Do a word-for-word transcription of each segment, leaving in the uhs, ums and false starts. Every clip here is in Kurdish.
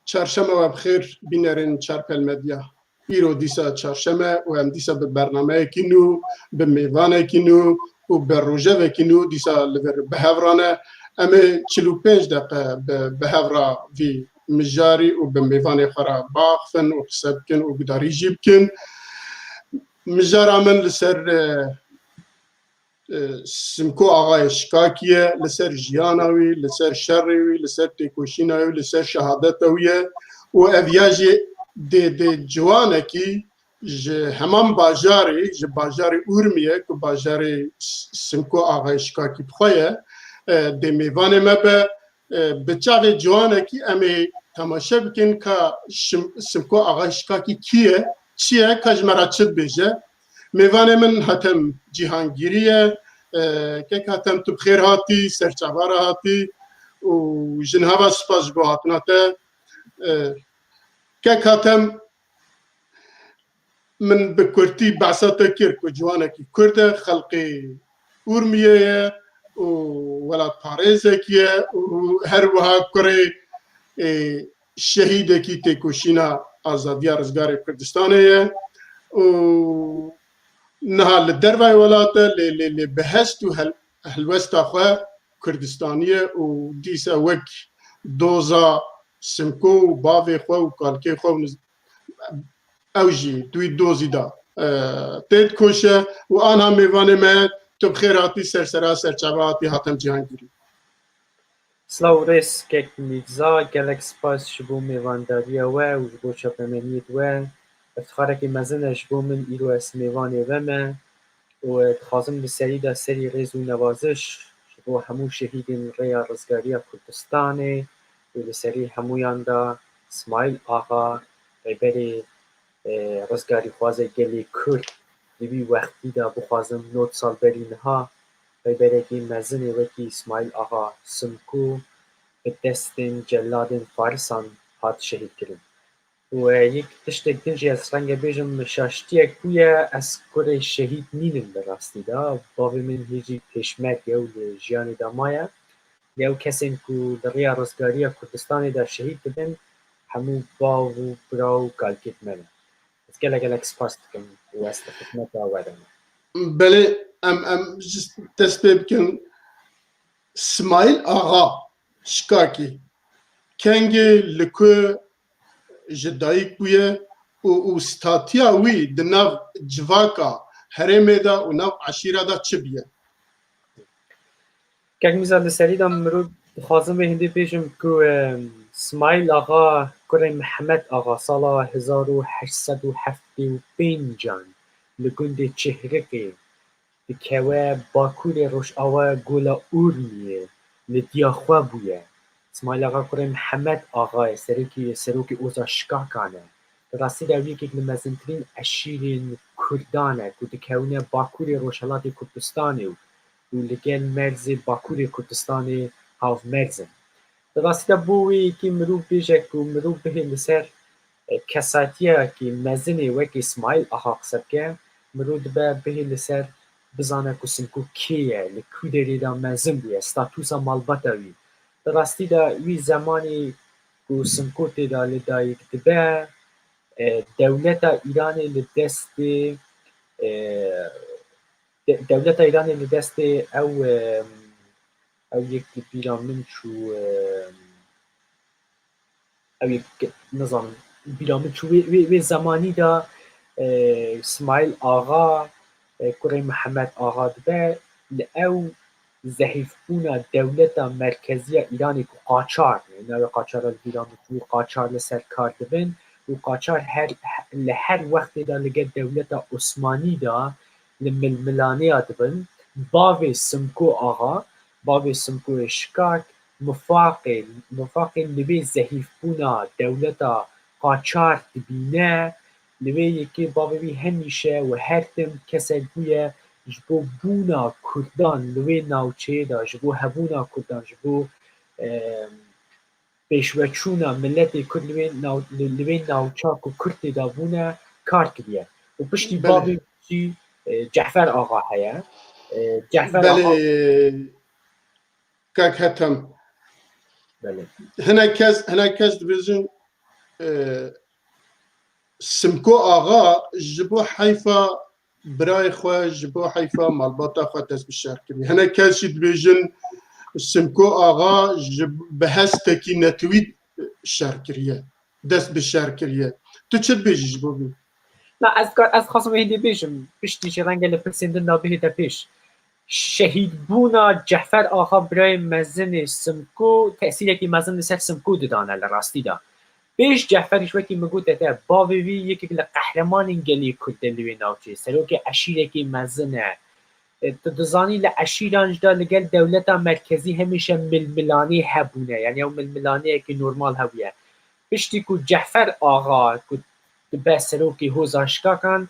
Çarşeme we bi xêr bînerên Çarpel Medya. Îro dîsa çarşeme û em dîsa bi bernameyekî nû, bi mêvanekî nû û bi rojevekî nû dîsa li vir bi hev re ne. Em ê çil û pênc deqe bi, bi hev re vî mijarî û bi mêvanê xwe re biaxifin û qise bikin û gudarî jî bikin. Mijara min li ser, e, e, Simko Axayê Şikakî ye, li ser jiyana wî, li ser şerê wî, li ser têkoşîna wî, li ser şehadeta wî ye û ev ya jî dê, dê ciwanekî ji heman bajarê, ji bajarê Urmiyê ku bajarê S-, Simko Axayê Şikakî bi xwe ye, e, dê mêvanê me be, e, bi çavê ciwanekî em ê temaşe bikin ka Şim-, Simko Axayê Şikakî kî ye, çi ye, ka ji me re çi dibêje. Mêvanê min Hatem Cîhangîrî ye. E, kek Hatem, tu bi xêr hatî, ser çava re hatî û ji niha ve spas ji bo hatina te. E, kek Hatem, min bi kurtî behsa te kir ku ciwanekî Kurd e, xelkê Urmiyê ye û welatparêzekî ye û her wiha kurê, e, şehîdekî têkoşîna azadiya rizgarê Kurdistanê ye û niha li dervayê welat e, lê, lê, lê bi hest û hel-, helwesta xwe Kurdistanî ye û dîsa wek doza Simko û bavê xwe û kalkê xwe û niz-, ew jî di wî dozî de, e, tê dikoşe û anha mêvanê me, tu bi xêr hatî, ser sera, ser çava hatî Hatem Cîhangîrî. Silav û rêz kek Mîrza, gelek spas ji bo mêvandariya we û ji bo çapemeniyê we. Îftixarekî mezin e ji bo min îro ez mêvanê we me û dixwazim li serî de serî rêz û nevaziş ji bo hemû şehîdên rêya rizgariya Kurdistanê û li serî hemûyan de Smaîl Axa, rêberê, e, rizgarîxwazê gelê Kurd, di vî wextî de bixwazim nod sal berî niha rêberekî mezinê wekî Smaîl Axa Simko bi destên celadên farisan hat şehîdkirin. Û, e, yek tiştek din jî ez renge bêjim, şaştiyek bûye, ez kurê şehîd nînim bi rastî de. Bavê min hê jî pêşmerge û li jiyanê de maye. Lê ew kesên ku li rêya rizgariya Kurdistanê de şehîd dibin, hemû bav û bira û kalkêt me ne. Ez gelek gelek spas dikim û ez di xizmeta we de me. Belê, em, em ji dest pê bikin. Smaîl Axa Şikakî kengê, li ku ji dayik bûye û, û statiya wî di nav civaka herêmê de û nav eşîra de çi bûye? Kek Mîza, li serî de mirov dixwazim vê hindê bêjim ku, e, Smaîl Axa kurê Mihemed Axa sala hezar û heşt sed û heftê û pêncan li gundê Çihriqê dikewe bakurê rojava Gola Urmiyê li diya xwe bûye. Smaîl Axa kurê Mihemed Axa ye, serokê, serokê Oza Şikakan e. Di rastî de ew yekek li mezintirîn eşîrên Kurdan e ku dikewine bakurê rojhelatê Kurdistanê û, û li gel merzê bakurê Kurdistanê hawmerz in. Di rastî de bo wê yekê mirov bêje ku mirov bihê li ser, e, kesatiyekî mezinê wekî Smaîl Axa qise bike, mirov dibe bihê li ser bizane ku Simko kê ye, li ku derê de mezin bûye, statusa malbata wî. Di rastî de wî zemanê ku Simko tê de li dayik dibe, e, dewleta Îranê li destê, e, de-, dewleta Îranê li destê ew, e, ew yek li bîra min çû, e, ew yek, nizanim, bîra min çû wê, wê, wê zemanî de, e, Smaîl Axa, e, kurê Mihemed Axa dibe, li ew zehîfbûna dewleta merkeziya Îranê ku qaçar, navê qaçara li bîra min çû, qaçar li ser kar dibin û qaçar her, li her wextê de li gel dewleta Osmanî de li milmilaneya dibin. Bavê Simko Axa, bavê Simkoyê Şikak, mifaqê, mifaqê li vê zehîfbûna dewleta qaçar dibîne. Li vê yekê bavê wî hemîşe û her tim kesek bûye ji bo bûna Kurdan li wê navçeyê de, ji bo hebûna Kurdan, ji bo, e, pêşveçûna miletê Kurd li wê nav-, li, li wê navça ku Kurd tê de bûne kar kiriye. Û piştî Belê. bavê jî, e, Cefer Axa heye. E, Cefer Axa Belê. Kak Hetem. Belê. Hinek kes, hinek kes dibêjin, e, Simko Axa ji bo heyfa birayê xwe, ji bo heyfa malbata xwe dest bi şer kiriye. Hinek kes jî dibêjin Simko Axa ji bi hestekî netewî şer kiriye, dest bi şer kiriye. Tu çi dibêjî ji bo vî? Na, ez ka-, ez xwazim wê hindê bêjim, piştî jî renge li pirsên din de bihête pêş. Şehîdbûna Cefer Axa birayê mezinê Simko tesîrekî mezin li ser Simko didane li rastî de. Pêş Cefer jî wekî min gote te, bavê wî yekek li qehremanên gelê Kurd e li wê navçeyê, serokê eşîrekê mezin e. E, tu dizanî li eşîran jî de li gel dewleta merkezî hemîşe milmilanê hebûne, yanî ew milmilaneyekî normal hebûye. Piştî ku Cefer Axa ku dibe serokê Hoza Şikakan,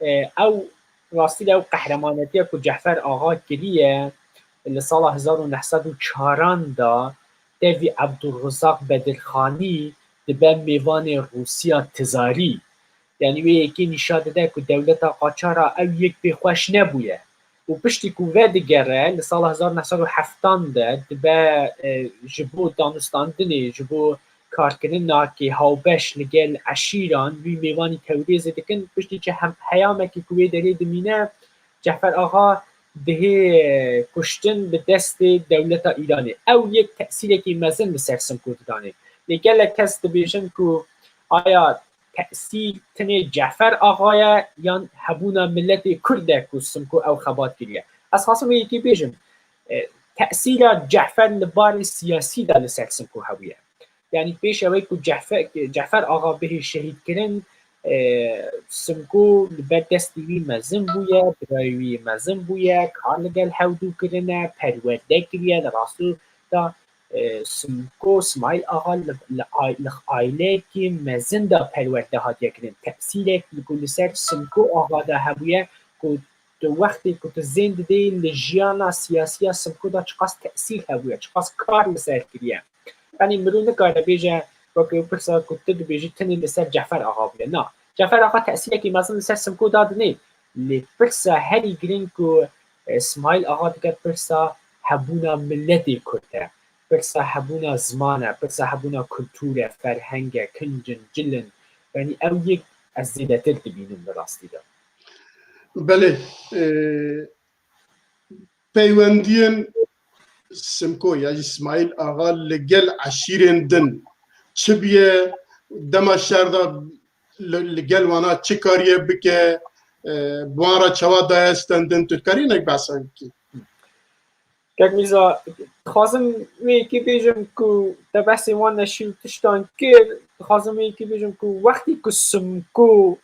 e, ew rastî de ew qehremanetiya ku Cefer Axa kiriye li sala hezar û neh sed û çaran de tevî Ebdulrizaq Bedirxanî dibe mêvanê Rûsiya Tizarî. Yanî wê yekê nîşa dide ku dewleta Qaçara ew yek pê xweş nebûye. Û piştî ku vedigere li sala hezar neh sed û heftan de dibe, e, ji bo danûstandinê, ji bo karkirina kê hawbeş li gel eşîran wî mêvanî Tewrêzê dikin, piştî çi hem-, heyamekî ku wê derê dimîne, Cefer Axa dihê kuştin bi destê dewleta Îranê. Ew yek tesîrekî mezin li ser Simko didanê. Lê gelek kes dibêjin ku aya tesîr tenê Cefer Axa ye yan hebûna miletê Kurd e ku Simko ew xebat kiriye? Ez xwazim wê yekê bêjim, e, tesîra Cefer li barê siyasî de li ser Simko hebûye. Yanî pêş ewê ku Cefer, Cefer Axa bihê şehîdkirin, e, Simko li ber destê wî mezin bûye, birayê wî mezin bûye, kar li gel hewdû kirine, perwerde kiriye, li rastî de, e, Simko, Smaîl Axa li, li, li aileyekî mezin de perwerde hatiye kirin. Tesîrek ku li ser Simko Axa de hebûye ku tu wextê ku tu zên didê li jiyana siyasî ya Simko de çiqas tesîr hebûye, çiqas kar li ser kiriye. Yanî mirov nikare bêje, weke ew pirsa ku tu dibêjî tenê li ser Cefer Axa bûye. Na, Cefer Axa tesîrekî mezin li ser Simko dadinê. Lê pirsa herî giring ku, e, Smaîl Axa dike pirsa hebûna miletê Kurd e. Pirsa hebûna ziman e, pirsa hebûna kultûr e, ferheng e, kinc in, cil in. Yanî ew yek ez zêdetir dibînim li rastî de. Belê, e, peywendiyên Simko ya jî Smaîl Axa li gel eşîrên din çi bûye, dema şer de li, li gel wana çi kariye bike, e, bi wan re çawa daye stendin, tu dikarî hinek behsa bikî? Kek Mîza, dixwazim wê yekê bêjim ku te behsê wan neşî û tiştan kir, dixwazim wê yekê bêjim ku wextî ku Simko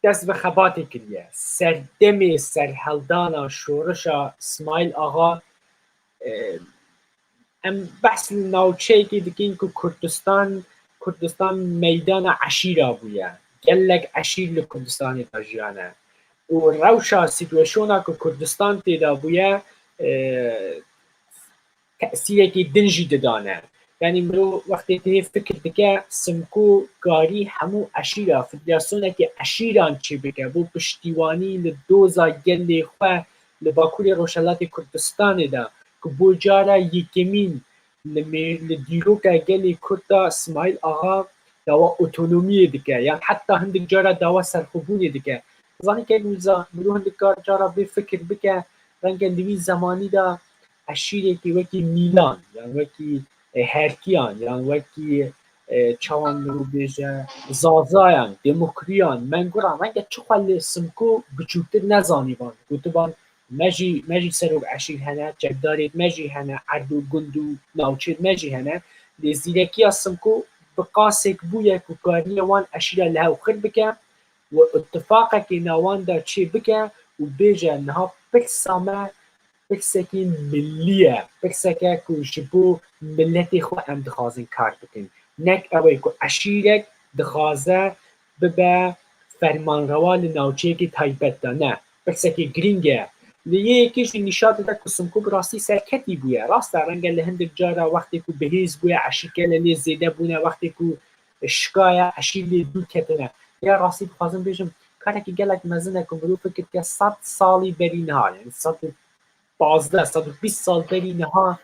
dest bi xebatê kiriye, serdemê serheldana şorişa Smaîl Axa, e, em behs li navçeyekê dikin ku Kurdistan, Kurdistan meydana eşîra bûye. Gelek eşîr li Kurdistanê de jiyane. Û rewşa sîtueşona ku Kurdistan tê de bûye, e, tesîrekî din jî didane. Yanî mirov wextê tê fikir dike, Simko karî hemû eşîra, federasyonekî eşîran çêbike bo piştîwanî li doza gelê xwe li Bakurê Rojhelatê Kurdistanê de ku bo cara yekemîn li mê-, li dîroka gelê Kurd de Smaîl Axa dawa otonomiyê dike, yan heta hindik cara dawa serxwebûnê dike. Zanî kek Mîza, mirov hindik kar cara bê fikir bike, renge li wî zemanî de eşîrekî wekî Mîlan, yan wekî, e, Herkiyan, yan wekî, e, çawan mirov bêje, Zazayan, Demokriyan, Menguran, renge çiqas li Simko biçûktir nezanîban. Gotiban, me jî, me jî serok eşîr hene, çekdarêt me jî hene, erd û gund û navçêt me jî hene. Lê zîrekiya Simko bi qasek bûye ku kariye wan eşîra li hev xir bike û îtifaqekê nav wan de çê bike û bêje, niha pirsa me pirsekî millî ye, pirseke ku ji bo miletê xwe em dixwazin kar bikin. Nek ew ê ku eşîrek dixwaze bibe fermanrewa li navçeyekî taybet de. Ne, pirsekî girîng e. Li yê yekê jî nîşa dide ku Simko bi rastî serketî bûye. Rast e, renge li hindik cara wextê ku bihêz bûye, eşîrkele lê zêde bûne, wextê ku şikaye, eşîr lê dûr ketine. Ya rastî dixwazim bêjim, karekî gelek mezin e ku mirov fikir dike sed salî berî niha, yanî sed û pazdeh, sed û bîst sal berî niha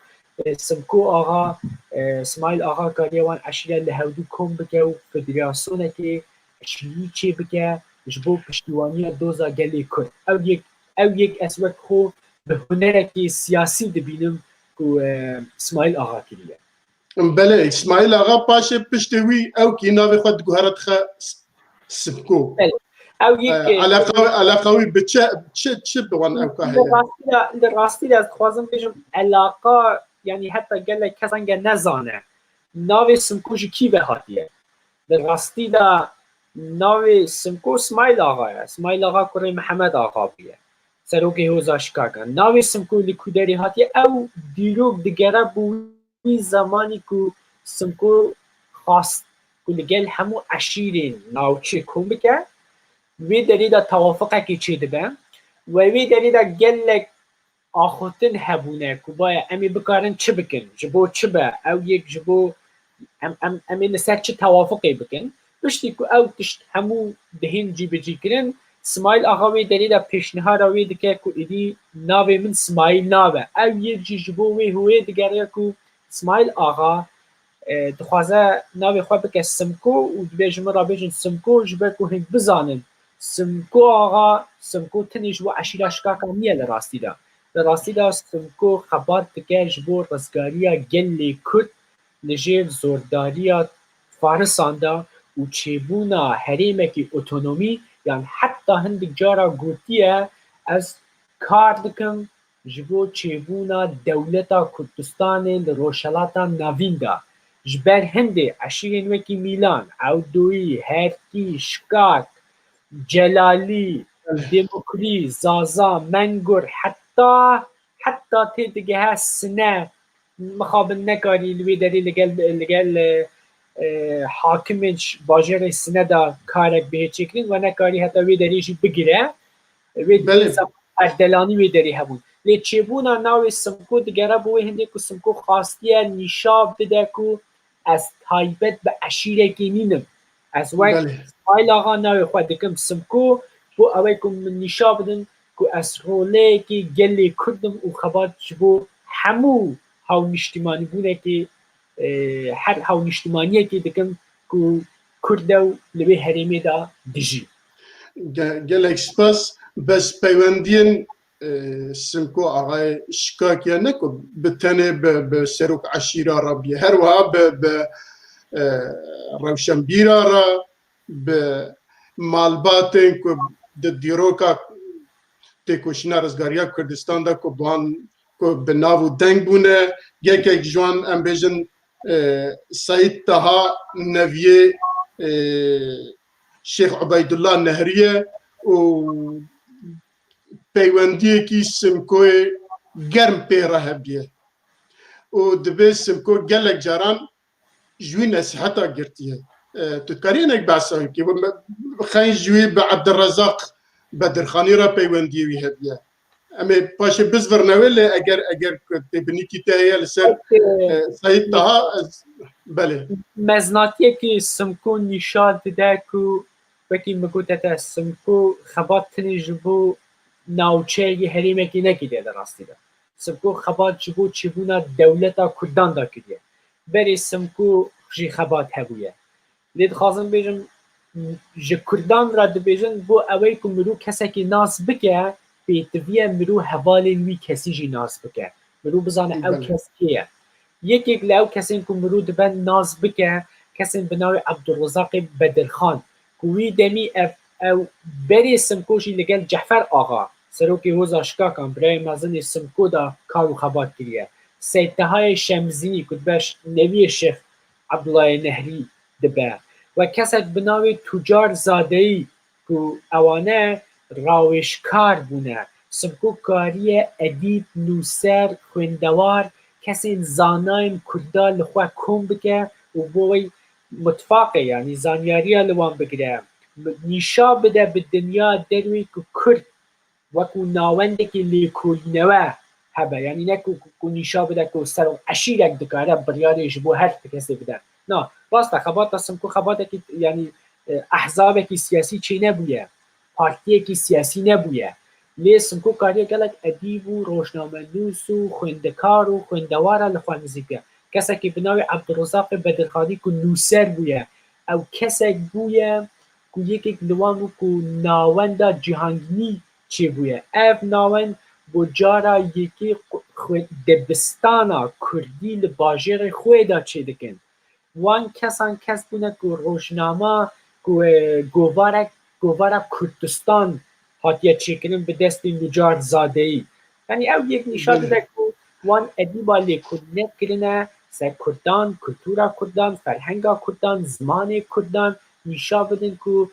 e, Simko Axa, e, Smaîl Axa kariye wan eşîre li hevdû kom bike û federasyonekê eşîrî çê bike ji bo piştîwaniya doza gelê Kurd. Ew yek, ew yek ez wek xwe bi hunerekî siyasî dibînim ku, e, Smaîl Axa kiriye. Belê, Îsmaîl Axa paşê piştê wî ew kî navê xwe diguhere dixe S-, Simko. Belê. Ew yek, e, e, eleqa, eleqa wî bi çi, çi, çi bi wan ew ka heye? Li rastî de, li rastî de ez dixwazim bêjim, eleqa, yanî heta gelek kes enge nezane. Navê Simko ji kî ve hatiye? Li rastî de navê Simko Smaîl Axa ye. Smaîl Axa kurê Mihemed Axa bûye. Serokê Hoza Şikakan. Navê Simko li ku derê hatiye? Ew dîrok digere bo wî zemanî ku Simko xwast ku li gel hemû eşîrên navçê kom bike, wê derê de tewafiqekê çêdibe. We wê derê de gelek axiftin hebûne ku baye em ê bikarin çi bikin, ji bo çi be, ew yek ji bo em, em, em ê li ser çi tewafiqê bikin. Piştî ku ew tişt hemû dihên cîbicîkirin, Smaîl Axa wê derê de pêşnihara wê dike ku êdî navê min Smaîl nabe. Ew yek jî ji bo wê hûyê digere ku Smaîl Axa, e, dixwaze navê xwe bike Simko û dibê ji min re bêjin Simko, ji ber ku hûn bizanin, Simko Axa, Simko tenê ji bo eşîra Şikakan niye li rastî de. Li rastî de Simko xebat dike ji bo rizgariya gelê Kurd li jêr zordariya Farisan de û çêbûna herêmekî otonomî, yan heta hindik cara gotiye, ez kar dikim ji bo çêbûna dewleta Kurdistanê li Rojhelata Navîn de. Ji ber hindê eşîrên wekî Mîlan, Ewdoyî, Herkî, Şikak, Celalî, Demokrî, Zaza, Mengur, heta, heta tê digehe Sine, mixabin nekarî li wê derê li gel, li gel, e, e, hakimên ş-, bajêrê Sine de karek bihê çêkirin, we nekarî heta wê derê jî bigire. Wê Belê. Erdelanî wê derê hebûn. Lê çêbûna navê Simko digere bo wê hindê ku Simko xwastiye nîşa bide ku ez taybet bi eşîrekê nînim. Ez wek Belê. Smaîl Axa navê xwe dikim Simko, bo ew ê ku min nîşa bidin ku ez roleyekî gelê Kurd im û xebat ji bo hemû hawnîştimanîbûnekê, e, her hawnîştimaniyekê dikim ku Kurd e û li wê herêmê de dijî. Ge-, gelek spas. Bes peywendiyên, e, Simko Axayê Şikakiye ne ku bi tenê bi, bi serok eşîra re bûye. Her wiha bi, bi, e, rewşenbîra re, bi malbatên ku di dîroka têkoşîna rizgariya Kurdistan de ku bi wan, ku bi nav û deng bûne, yekek ji wan em bêjin, e, Seyîd Taha neviyê, e, Şêx Ubeydullah Nehrî ye û peywendiyekî Simkoyê germ pê re hebiye. Û dibê Simko gelek caran ji wî nesîheta girtiye. E, tu dikarî hinek behsa wî bikî? Xeyn ji wî bi Ebdurrezaq Bedirxanî re peywendiyê wî hebiye. Em ê paşê bizvirne wê, lê eger, eger ku têbinîkî te heye li ser, Peki, e, Seyîd Taha, ez, belê. Meznatiyekî Simko nîşan dide ku wekî min gote te, Simko xebat tenê ji bo navçeyekî herêmekî nekiriye li rastî de. Simko xebat ji bo çêbûna dewleta Kurdan de kiriye. Berê Simko jî xebat hebûye. Lê dixwazim bêjim, ji Kurdan re dibêjin, bo ew ê ku mirû kesekî nas bike, pêtiviye mirû hevalên wî kesî jî nas bike. Mirû bizane ew Belê. Kes kê ye. Yekek li ew kesên ku mirû dibe nas bike, kesên bi navê Ebdulrezaqê Bedirxan, ku wî demî ev, ew berê Simko jî li gel Cefer Axa, serokê Hoza Şikakan, birayê mezinê Simko de kar û xebat kiriye. Seytehayê Şemzînî, ku dibe ş-, neviyê Şêx Ebdullahê Nehrî dibe. We kesek bi navê Tucar Zadeyî, ku ewane rawêjkar bûne. Simko kariye edîb, nûser, xwendewar, kesên zanayên Kurda li xwe kom bike û bo wê mitfaqê, yanî zanyariya li wan bigire. Nîşa bide bi dinya derwê ku Kurd wekû nawendekî lêkolînewe hebe. Yanî ne ku, ku, ku nîşa bide ku serok eşîrek dikare biryarê ji bo her kesê bide. Na, rast e, xebata Simko xebatekî, yanî, e, ehzabekî siyasî çênebûye, partiyekî siyasî nebûye. Lê Simko kariye gelek edîb û rojnamenûs û xwendekar û xwendewara li xwe nizîk bike. Kesekî bi navê Ebdulrezaqê Bedirxanî ku nûser bûye, ew kesek bûye ku yekek li wan bû ku nawenda cîhangînî çêbûye. Ev nawend bo cara yekê xwe-, dibistana kurdî li bajêrê xwe de çêdikin. Wan kesan kes bûne ku rojnama ku, e, govarek, govara Kurdistan hatiye çêkirin bi destê Nucar Zadeyî. Yanî ew yek nîşan dide ku wan edîba lê ku nekirine ser Kurdan, kultura Kurdan, ferhenga Kurdan, zimanê Kurdan nîşan bidin ku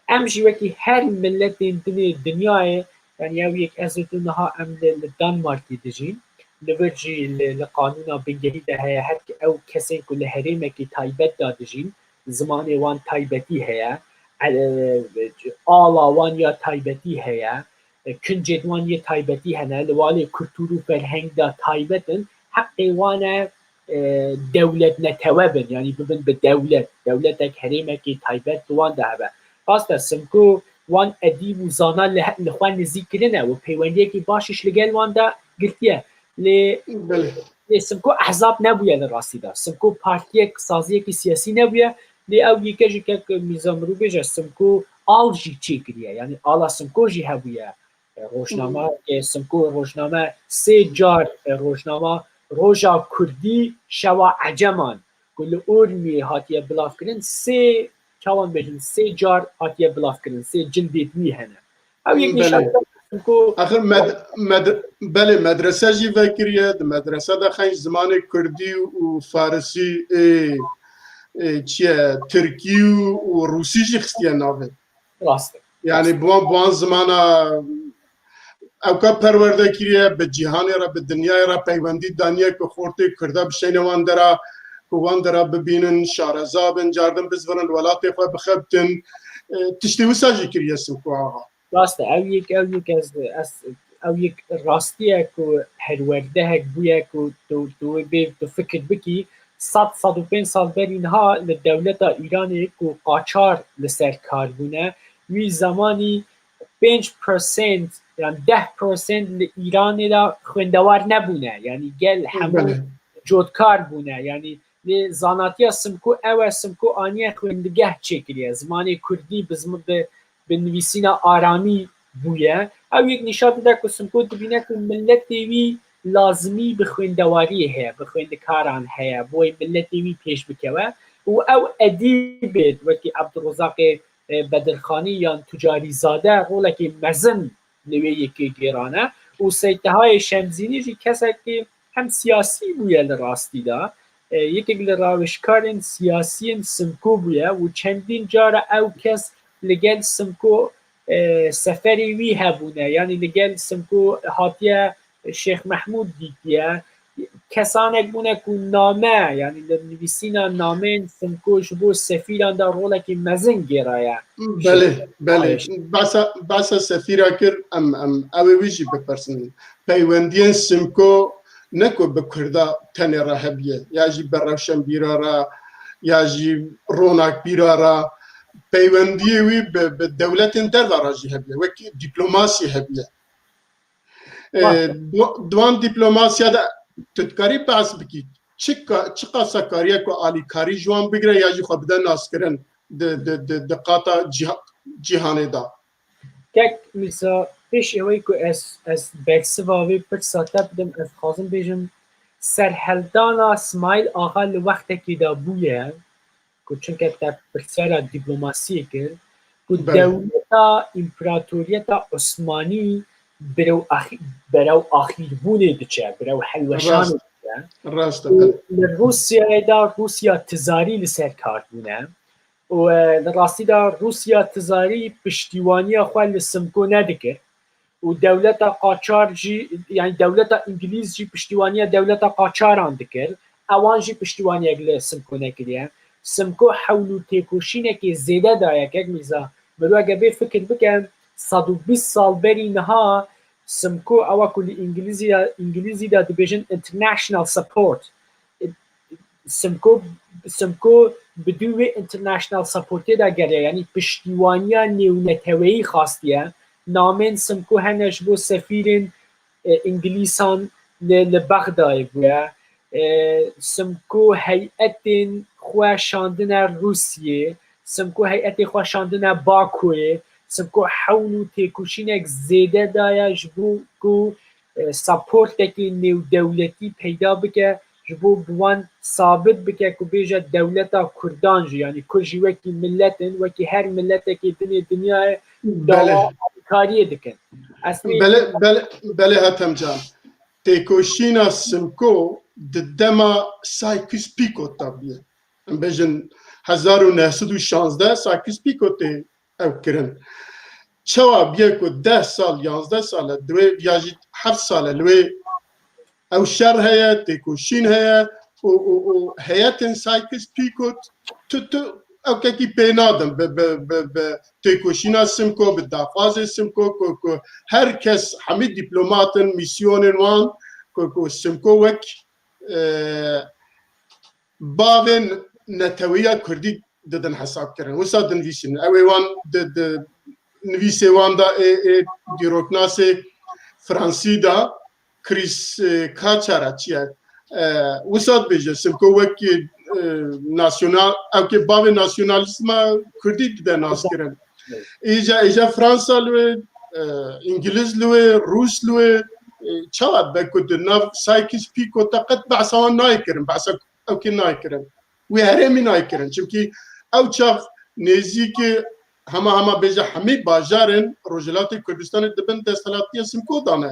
em jî wekî her miletên dinê dinyayê, yanî ew yek ez û tu niha em li, li Danmarkê dijîn, li vir jî li, li qanûna bingehî de heye, her ke-, ew kesên ku li herêmekî taybet de dijîn, zimanê wan taybetî heye, e, ala wan ya taybetî heye, e, kincên wan yê taybetî hene, li walê kultur û ferheng de taybet in, heqê wan e, e, dewlet netewe bin, yanî bibin bi dewlet, dewletek herêmekî taybet bi wan de hebe. Rast e, Simko wan edîb û zana li, li xwe nizîk kirine û peywendiyekî baş jî li gel wan de girtiye. Lê, Belê. lê Simko ehzab nebûye li rastî de. Simko partiyek, saziyekî siyasî nebûye. Lê ew yeke jî kek Mîza Mirû bêje, Simko al jî çêkiriye. Yanî ala Simko jî hebûye. E, rojnama, e, Simko rojname sê car, e, rojnama Roja Kurdî Şewa Eceman ku li Urmiyê hatiye bilavkirin, sê, çawan bêjin, sê car hatiye bilavkirin, sê cildê wî hene. Ew yek nîşan Belê. dide Simko Axir med-, med-, belê medrese jî vekiriye, di medrese de xenc zimanê kurdî û farisî, ê, ê, çi ye, tirkî û, û rûsî jî xistiye navê. Rast e. Yanî bi wan, bi wan zimana ewka perwerde kiriye, bi cîhanê re, bi dinyayê re peywendî daniye ku xortê Kurda bişeyne wan dera, ku wan dera bibînin, şareza bin, cardin bizvirin, li welatê xwe bixebtin. E, tiştê wisa jî kiriye Simko Axa. Rast e, ew yek, ew yek ez, ez, ew yek rastiye ku perwerdehek bûye ku tu, tu wê bê tu fikir bikî, sed, sed û pênc sal berî niha li dewleta Îranê ku qaçar li ser kar bûne, wî zemanî pênc prosent yan deh prosent li Îranê de xwendewar nebûne. Yanî gel hemû Belê. cotkar bûne. Yanî lê zanatiya Simko ew e, Simko aniye xwendegeh çêkiriye. Zimanê kurdî bi zim-, bi, bi nivîsîna aramî bûye. Ew yek nîşan dide ku Simko dibîne ku miletê wî lazimî bi xwendewariyê heye, bi xwendekaran heye, bo wê miletê wî pêş bikewe. Û ew edîbê wekî Ebdulrezaqê, e, Bedirxanî yan Tucarîzade rolekê mezin li wê yekê gêrane. Û Seytehayê Şemzînî jî kesekî hem siyasî bûye li rastî de, e, yekek li rawêjkarên siyasiyên Simko bûye û çendîn cara ew kes li gel Simko, e, seferê wî hebûne, yanî li gel Simko hatiye Şêx Mehmûd dîtiye. Kesanek bûne ku name, yanî li nivîsîna nameyên Simko ji bo sefîran de rolekî mezin gêraye. Belê, Şêx belê. Ayşe. Behsa, behsa sefîra kir, em, em, ew ê wî jî bipirsin. Peywendiyên Simko ne ku bi Kurda tenê re hebiye, ya jî bi rewşenbîra re, ya jî ronakbîra re, peywendiyê wî bi, bi dewletên derve re jî hebiye, wekî dîplomasî hebiye. Baş e. Ee, du-, di wan dîplomasiya de tu dikarî behs bikî? Çi ka-, çi qasa kariye ku alîkarî ji wan bigire ya jî xwe bide naskirin di, di, di, di qata cîha-, cîhanê de? Kek Mîrza, pêş ewey ku ez, ez bersiva vê pirsa te bidim, ez dixwazim bêjim, serheldana Smaîl Axa li wextekê de bûye, ku çunke te pirsyara dîplomasiyê kir, ku Belê. dewleta împeratoriyeta Osmanî berew axî-, berew axîrbûnê diçe, berew helweşanê Rast. diçe. Rast e, Û belê. li Rûsyayê de Rûsya tizarî li ser kar bûne. Û, e, li rastî de Rûsya tizarî piştîwaniya xwe li Simko nedikir. Û dewleta qaçar jî, yanî dewleta Îngilîz jî piştîwaniya dewleta qaçaran dikir. Ewan jî piştîwaniyek li Simko nekiriye. Simko hewl û têkoşînekê zêde daye, kek Mîrza. Mirov eger bê fikir bike, sed û bîst sal berî niha Simko ewa ku li Îngilîzî, Îngilîzî de dibêjin international support. Simko, Simko bi dû wê international supportê de geriya, yanî piştîwaniya nêwneteweyî xastiye. namên Simko hene ji bo sefîrên, e, Îngilîsan li, li Bexdayê bûye. E, Simko heyetên xwe şandine Rûsiyê, Simko heyetê xwe şandine Bakoyê, Simko hewl û têkoşînek zêde daye ji bo ku, e, supportekî nêwdewletî peyda bike, ji bo bi wan sabit bike ku bêje dewleta Kurdan jî, yanî Kurd jî wekî milet in, wekî her miletekê dinê dinyayê Belê. dawa alîkariyê dikin. Eslê Belê, belê, belê Hetem can. Têkoşîna Simko di dema Sykes-Picot de bûye. Em bêjin hezar û neh sed û şazdeh Sykes-Picotê ew kirin. Çawa bûye ku deh sal, yazdeh sal e, di wê ya jî heft sal e, li wê ew şer heye, têkoşîn heye û, û, û heyetên Sykes-Picot tu, tu ewkekî pê nadin bi, bi, bi, bi têkoşîna Simko, bi daxwazê Simko ku, ku her kes, hemî dîplomatin, mîsyonên wan ku, ku Simko wek, e, bavên netewiya Kurdî didin hesab kirin. Wisa dinivîsînin. Ew ê wan di, di nivîsê wan de ê, ê dîroknasê Fransî de Chris, e, Kaçara çi ye? E, wisa dibêje, Simko wekî, e, nasyonal, ewkê bavê nasyonalîzma Kurdî dide nas kirin. Îja, îja Fransa li wê, e, Îngiliz li wê, Rûs li wê, e, çawa dibe ku di nav Sykes-Picot de qet behsa wan nayê kirin, behsa ewkê nayê kirin. Wê herêmî nayê kirin. Çimkî ew çax nêzîkî hema hema bêje hemî bajarên Rojhilatê Kurdistanê di bin desthilatiya Simko de ne.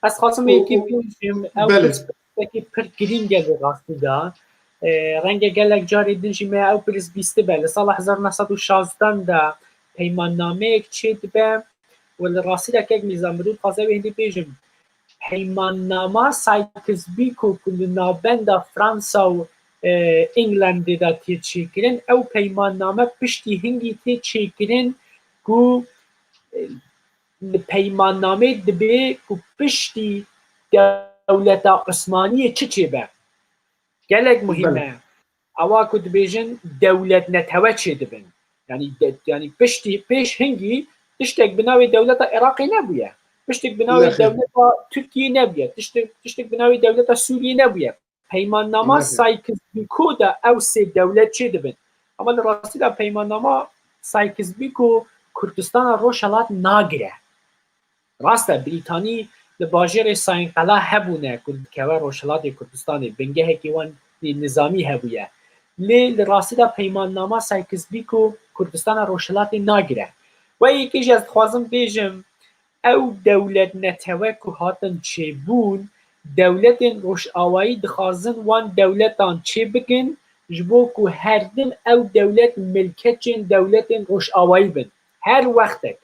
Ez xwazim Û, yekî û, bêjim, ew belê. Pirsgirêkekî pir girîng e li rastî de. E, renge gelek carê din jî me ew pirs bîstibe. Li sala hezar neh sed û şazdan de peymannameyek çêdibe û li rastî de kek Mîza, min dixwaze wê hindî bêjim. Peymannama Sykes-Picot ku li navbenda Fransa û, e, Englandê de tê çêkirin, ew peymanname piştî hingî tê çêkirin ku, e, li peymannamê dibê ku piştî dewleta Osmaniyê çi çêbe. Gelek muhîm Belê. e. Ewa ku dibêjin dewlet netewe çêdibin. Yanî de, yanî piştî, pêş hingî tiştek bi navê dewleta Iraqê nebûye. Tiştek bi navê Nexê. dewleta Tirkiyê nebûye. Tiştek, tiştek bi navê dewleta Sûriyê nebûye. Peymannama Nexê. Sykes-Picot de ew sê dewlet çêdibin. Ama li rastî de peymannama Sykes-Picot Kurdistana Rojhelat nagire. Rast e, Brîtanî li bajêrê Sayinqela hebûne ku dikeve Rojhilatê Kurdistanê, bingehekî wan nî-, nizamî hebûye. Lê li rastî de peymannama Sykes-Picot Kurdistana Rojhilatê nagire. Wê yekê jî ez dixwazim bêjim, ew dewlet netewe ku hatin çêbûn, dewletên Rojawayî dixwazin wan dewletan çêbikin, ji bo ku her din ew dewlet milketçên dewletên Rojawayî bin. Her wextek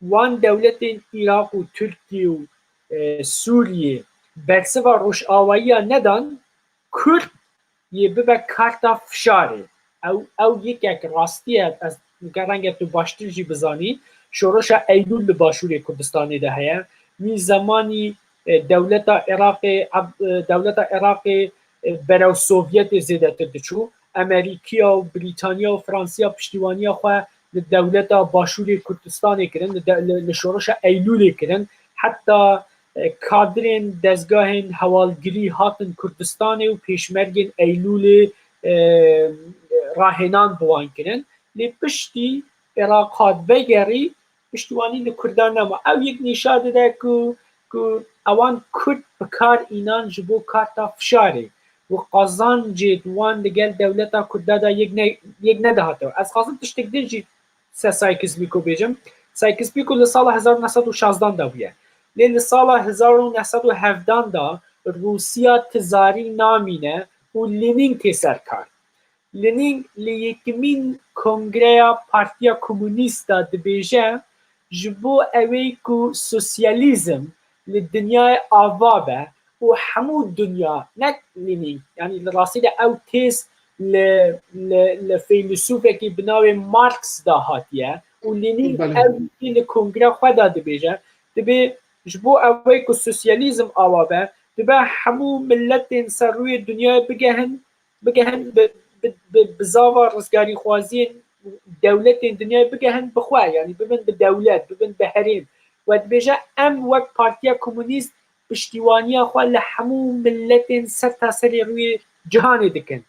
wan dewletên Iraq û Tirkiye û, e, Sûriye bersiva Rojavayiya nedan, Kurd yê bibe karta fişarê. Ew, ew yekek rastî ye, ez, renge tu baştir jî bizanî, şoreşa Eylûl li Başûrê Kurdistanê de heye. Wî zemanî, e, dewleta Iraqê, Ab-, e, dewleta Iraqê, e, berew Sovyetê zêdetir diçû. Emerîkiya û Brîtaniya û Fransiya piştîwaniya xwe li dewleta Başûrê Kurdistanê kirin, li de, li, li şoreşa Eylûlê kirin. Heta, e, kadrên dezgahên hewalgirî hatin Kurdistanê û pêşmergên Eylûlê, e, rahênan bi wan kirin. Lê piştî Iraq hat vegerî, piştîwanî li Kurdan nema. Ew yek nîşa dide ku, ku ewan Kurd bi kar înan ji bo karta fişarê û qazancê wan li gel dewleta Kurda de yek ne, yek nedihate. Ez xwazim tiştek din jî ser Sykes-Picot bêjim. Sykes-Picot li sala hezar û neh sed û şazdan de bûye. Lê li sala hezar û neh sed û hevdan de Rûsiya tizarî namîne û Lenin tê ser kar. Lenin li yekemîn kongreya Partiya Komûnîst de dibêje, ji bo ewê ku sosyalîzm li dinyayê ava be û hemû dinya, ne Lenin, yanî li rastî de ew têz li, li, li feylesûfekî bi navê Marx de hatiye û Lenin Belê. ew yekê li kongreya xwe de dibêje, dibê ji bo ewê ku sosyalîzm ava be, dibe hemû miletên ser rûyê dinyayê bigehin, bigehin bi, bi, bi, bi zava rizgarîxwaziyên dewletên dinyayê bigehin bi xwe, yanî bibin bi dewlet, bibin bi herêm. We dibêje, em wek Partiya Komunîst piştîwaniya xwe li hemû miletên ser taserê rûyê cihanê dikin.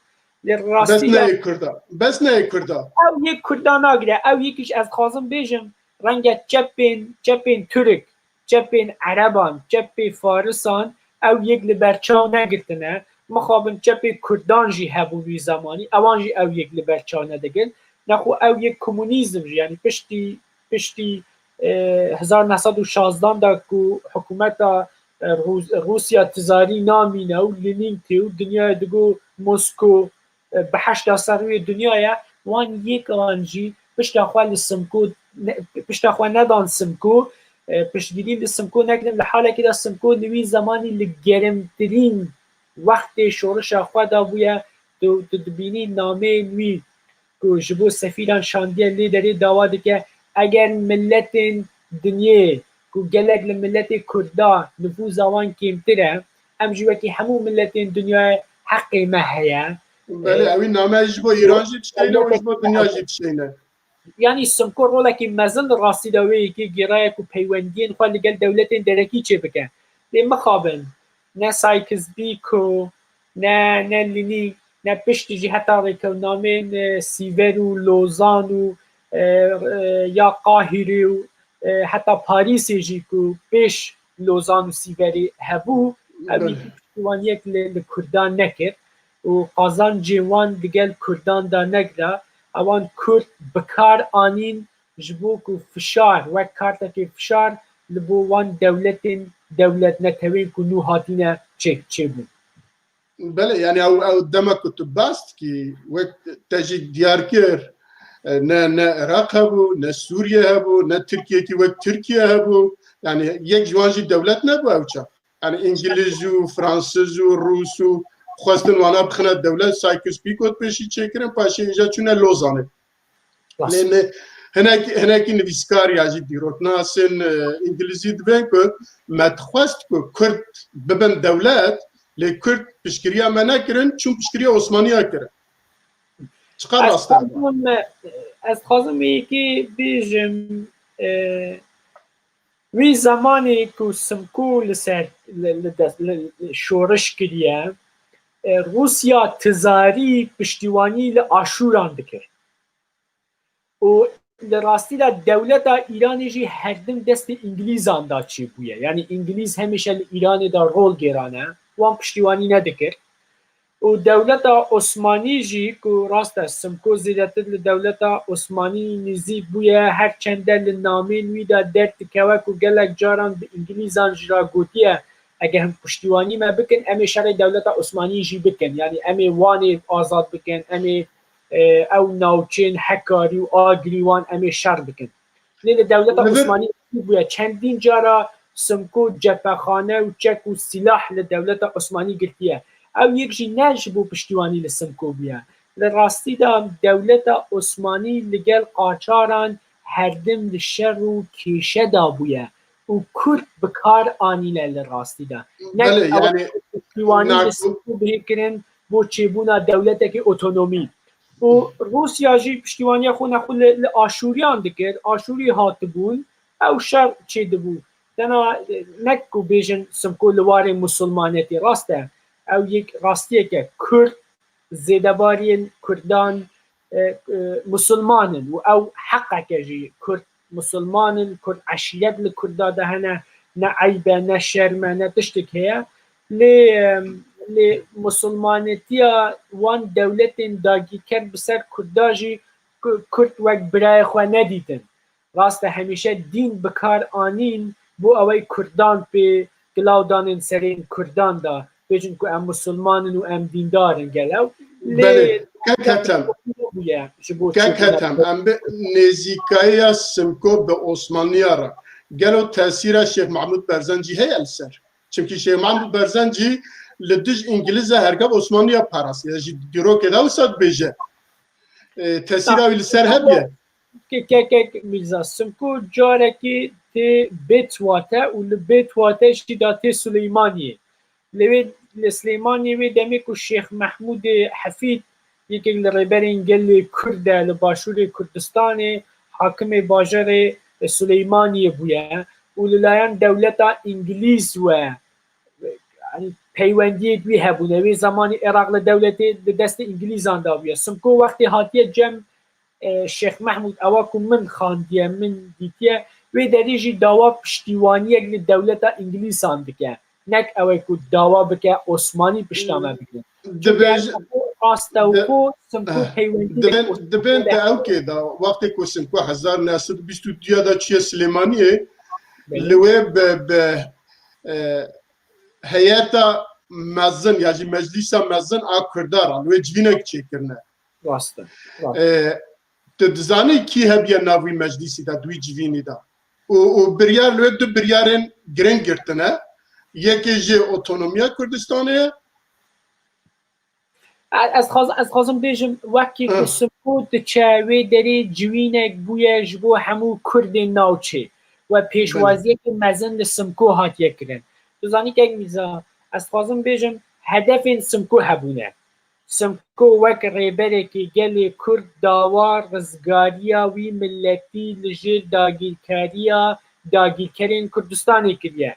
Li Bes rastî de neyê Kurda. Bes neyê Kurda. Ew yek Kurda nagire. Ew yekî ji ez dixwazim bêjim, renge çepên, çepên Tirk, çepên Ereban, çepê Farisan ew yek li ber çaw negirtine. Mixabin çepê Kurdan jî hebû wî zemanî. Ewan jî ew yek li ber çaw nedigirt. Nexwe ew yek komunîzm jî, yanî piştî, piştî, e, hezar neh sed û şazdan de ku hikûmeta, e, Rûs-, Rûsya tizarî namîne û Lenîn tê û dinyayê digo Mosko, e, bi heşta ser rûyê dinyayê, wan yek an jî pişta xwe li Simko ne-, pişta xwe nedan Simko, e, piştgirî li Simko nekirin. Li halekî de Simko li wî zemanî li gerimtirîn wextê şorişa xwe de bûye. Tu, tu dibînî nameyên wî ku ji bo sefîran şandiye lê derê dawa dike, eger miletên dinyê ku gelek li miletê Kurda nifûza wan kêmtir e, em jî wekî hemû miletên dinyayê heqê me heye. Belê, E, ewî name ji bo Îran jî dişkeyne û ji bo dinya jî dişkeyne. Yanî Simko rolekî mezin li rastî de wê yekê gêraye ku peywendiyên xwe li gel dewletên derekî çêbike. Lê mixabin, ne Sykes-Picot, ne, ne Lenîn, ne piştî jî heta rêkewtnameyên, e, Sîver û Lozan û, e, e, ya Qahîrê û, e, heta Parîsê jî ku pêş Lozan û Sîverê hebû, ev Belê. yekî piştîwaniyek li, li Kurdan nekir û qazancê wan digel Kurdan de negira. Ewan Kurd bi kar anîn ji bo ku fişar, wek kartekê fişar li bo wan dewletên, dewlet netewên ku nû hatine çê, çêbûn. Belê, yani ew, ew dema ku tu bas dikî, wek te jî diyar kir, e, ne, ne Iraq hebû, ne Sûriye hebû, ne Tirkiyekî wek Tirkiye hebû. Yani yek ji wan jî dewlet nebû ew çax. Yani Îngiliz û Fransiz û Rûs û xwestin wana bixine dewlet, Sykes-Picot pêşî çêkirin, paşê îja çûne Lozanê. Rast. Lê ne, hinek, hinekî nivîskar ya jî dîroknasên, e, Îngilîzî dibên ku me dixwest ku Kurd bibin dewlet, lê Kurd piştgiriya me nekirin, çûn piştgiriya Osmaniya kirin. Çiqas Ez rast e? dixwazim, ez dixwazim yekî bêjim, e, wî zemanê ku Simko li ser, li, li dest, li, li şoriş kiriye, e, Rûsya tizarî piştîwanî li Aşûran dikir. Û li rastî de dewleta Îranê jî herdim destê Îngilîzan de çêbûye. Yanî Îngilîz hemîşe li Îranê de rol gêrane, wan piştîwanî nedikir. Û dewleta Osmanî jî, ku rast e, Simko zêdetir li dewleta Osmanî nêzîk bûye, her çende li namên wî de derdikeve ku gelek caran bi Îngilîzan jî re gotiye, eger him piştîwanî me bikin, em ê şerê dewleta Osmanî jî bikin. Yanî em ê Wanê azad bikin, em ê, e, ew navçeyên Hekarî û Agirî wan em ê şer bikin. Lê li dewleta Li vir Osmanî bûye. Çendîn cara Simko cephexane û çek û sîlah li dewleta Osmanî girtiye. Ew yek jî ne ji bo piştîwanî li Simko bûye. Li rastî de dewleta Osmanî li gel Qaçaran herdim li şer û kêşe de bûye û Kurd bi kar anîne li rastî de. Ne Belê, ew yani piştîwanî li nak- Simko bihê kirin bo çêbûna dewletekî otonomî. Û Rûsya jî piştîwaniya xwe nexwe li, li Aşûriyan dikir. Aşûrî hatibûn, ew şer çêdibû. Dena, e, ne ku bêjin Simko li warê musulmanetî rast e. Ew yek rastiyeke Kurd, zêdebariyên Kurdan, e, e, musulman in û ew heqeke jî Kurd musulman in, Kurd eşîret li Kurda de hene, ne eyb e, ne şerm e, ne tiştek heye. Lê, e, lê musulmanetiya wan dewletên dagîrker bi ser Kurda jî Ku-, Kurd wek birayê xwe nedîtin. Rast e, hemîşe dîn bi kar anîn bo ew ê Kurdan pê gilaw danên serên Kurdan de, bêjin ku em musulman in û em dîndar in gelo. Lê Belê, kek Hetem. bûye ji bo Kek çêbûna Hetem, em bi nêzîkayiya Simko bi Osmaniya re. Gelo tesîra Şêx Mahmûd Berzencî heye li ser? Çimkî Şêx Mahmûd Berzencî li dij Îngiliz e, hergeb Osmaniya parastî. Ya jî dîrokê de wisa dibêje. E, tesîra wî li ser hebiye. Ke-, ke-, kek Mîrza Simko carekî tê Bêtwate û li Bêtwate jî da tê Silêmaniyê. Lê wê li Silêmaniyê wê demê ku Şêx Mehmûdê Hefîd yekek li rêberên gelê Kurd e li başûrê Kurdistanê, hakimê bajarê Suleymaniyê bûye û li layan dewleta Îngilîz we, yanî peywendiyê wî hebûne. Wê zemanî Iraq li dewletê, li destê Îngilîzan de bûye. Simko wextê hatiye cem, e, Şêx Mehmûd, ewa ku min xandiye, min dîtiye, wê derê jî dawa piştîwaniyek li dewleta Îngilîzan dike. Nek ew ê ku dawa bike Osmanî pişta me bike. Çunke Dibêj- ew rastewxo Simko Eh, peywendî dibên, dibên de ew kê de, wextê ku Simko hezar neh sed û bîst û duya de çiye Silêmaniyê, Belê. Li wê bi, bi, e, heyeta mezin ya jî meclîsa mezin a Kurda re, li wê civînek çêkirine. Rast e, rast. E, tu dizanî kî hebiye nav wî meclîsî de, di wî civînî de? Û, û biryar li wê du biryarên giring girtine. Yekê jê otonomiya Kurdistanê ye. Ez, ez xwaz-, ez xwazim bêjim, wekî ku Hı. Simko diçe wê derê civînek bûye ji bo hemû Kurdên navçê we Belê. Pêşwaziyekî mezin li Simko hatiye kirin. Tu zanî kek Mîza, ez xwazim bêjim, hedefên Simko hebûne. Simko wek rêberekî gelê Kurd dawa rizgariya wî miletî li jêr dagîrkariya dagîrkerên Kurdistanê kiriye.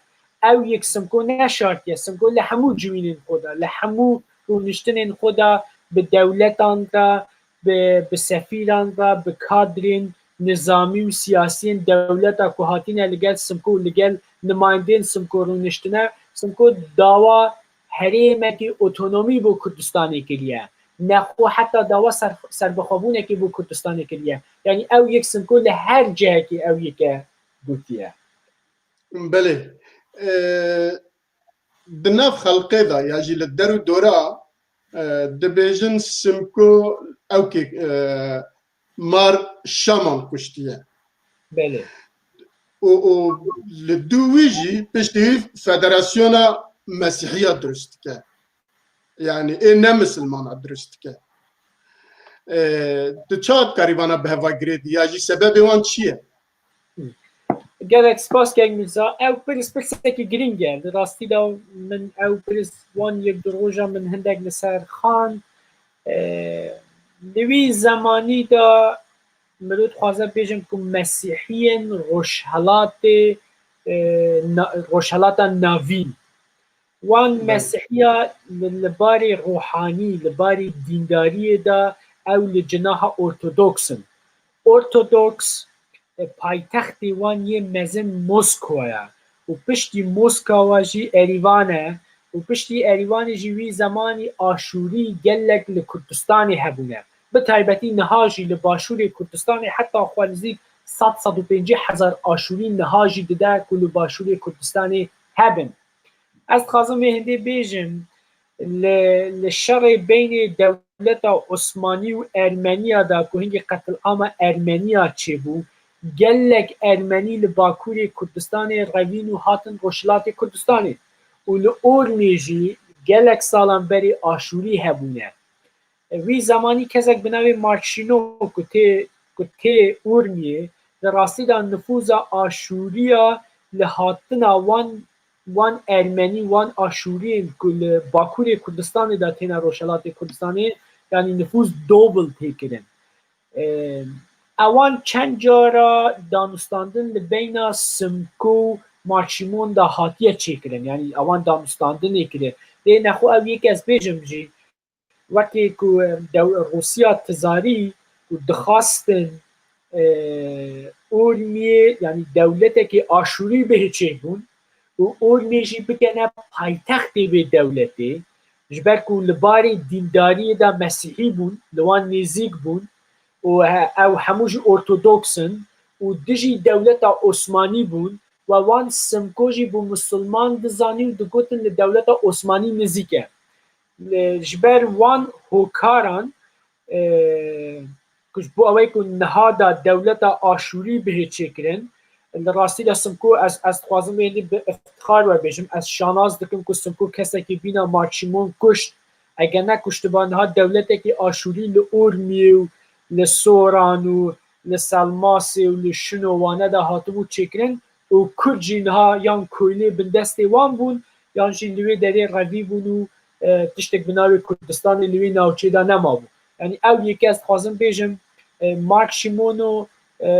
Ew yek Simko neşartiye. Simko li hemû civînên xwe de, li hemû rûniştinên xwe de bi dewletan re, bi, bi sefîran re, bi kadrên nizamî û siyasiyên dewleta ku hatine li gel Simko, li gel nimayendên Simko rûniştine. Simko dawa herêmekî otonomî bo Kurdistanê kiriye. Nexwe heta dawa ser-, serbixwebûnekê bo Kurdistanê kiriye. Yanî ew yek Simko li her cihekî ew yeke gotiye. Belê. E, di nav xelkê de ya jî li der û dora, e, dibêjin Simko ew kê, e, mar Şaman kuştiye. Belê. Û, û li dû wî jî piştî wî federasyona Mesîhiya dirust dike. Yanî ê ne misilmana dirust dike. E, tu çawa dikarî vana bi heva girêdî ya jî sebebê wan çi ye? Gelek spas kek Mîrza. Ew pirs pirsekî girîng e. Li rastî de min ew pirs wan yek du roja min hindek li ser xan. E, li wî zemanî de mirov dixwaze bêjin ku mesîhiyên rojhelatê, e, na-, rojhelata navîn, wan Belê. Mesîhiya li, li barê ruhanî, li barê dîndariyê de ew li cinaha ortodoks in. Ortodoks, e, paytextê wan yê mezin Moskwa ye û piştî Moskawa jî Erîvan e û piştî Erîvanê jî wî zemanî Aşûrî gelek li Kurdistanê hebûne. Bi taybetî niha jî li başûrê Kurdistanê heta xwe nizîk sed, sed û pêncî hezar Aşûrî niha jî dide ku li başûrê Kurdistanê hebin. Ez dixwazim vê hindê bêjim, li, li şerê beynê dewleta Osmanî û Ermeniya de ku hingî qetilama Ermeniya çêbû, gelek Ermenî li Bakurê Kurdistanê revîn û hatin Rojhilatê Kurdistanê û li Ormê jî gelek salan berê Aşûrî hebûne. Wî zemanî kesek bi navê Mark Şîno ku tê, ku tê Urmiyê, di rastî de nifûza Aşûriya li hatina wan, wan Ermenî, wan Aşûriyên ku li Bakurê Kurdistanê de têne Rojhelatê Kurdistanê, yanî nifûz dobil tê kirin. Ewan çend cara danûstandin li beyna Simko û Mark Şîmon de hatiye çêkirin, yanî ewan danûstandinê kirin. Lê nexwe ew yek ez bêjim jî, wekî ku, em, dew-, Rûsya tizarî ku dixwastin, e, Urmiyê, yanî dewletekî Aşûrî bihê çêbûn û Urmiyê jî bikene paytextê vê dewletê, ji ber ku li barê dîndariyê de mesîhî bûn, li wan nêzîk bûn û he-, ew hemû jî ortodoks in û dijî dewleta Osmanî bûn, we wan Simko jî bû misilman dizanî û digotin li dewleta Osmanî nizîk e. Li, ji ber wan hokaran, e, ku ji bo ew ê ku niha da dewleta Aşûrî bihê çêkirin, li rastî de Simko ez, ez dixwazim wê hindî bi iftixar we bêjim. Ez şanaz dikim ku Simko kesekî bîna Mark Şîmon kuşt. Eger nekuştiba niha dewletekî Aşûrî li Urmiyê û li Soran û li Selmasê û li Şino wane de hatibû çêkirin û Kurd jî niha yan koyilê bindestê wan bûn, yan jî li wê derê revî bûn û, e, tiştek bi navê Kurdistanê li wê navçê de nemabû. Yanî ew yekê ez dixwazim bêjim, e, Mark Şîmono, e,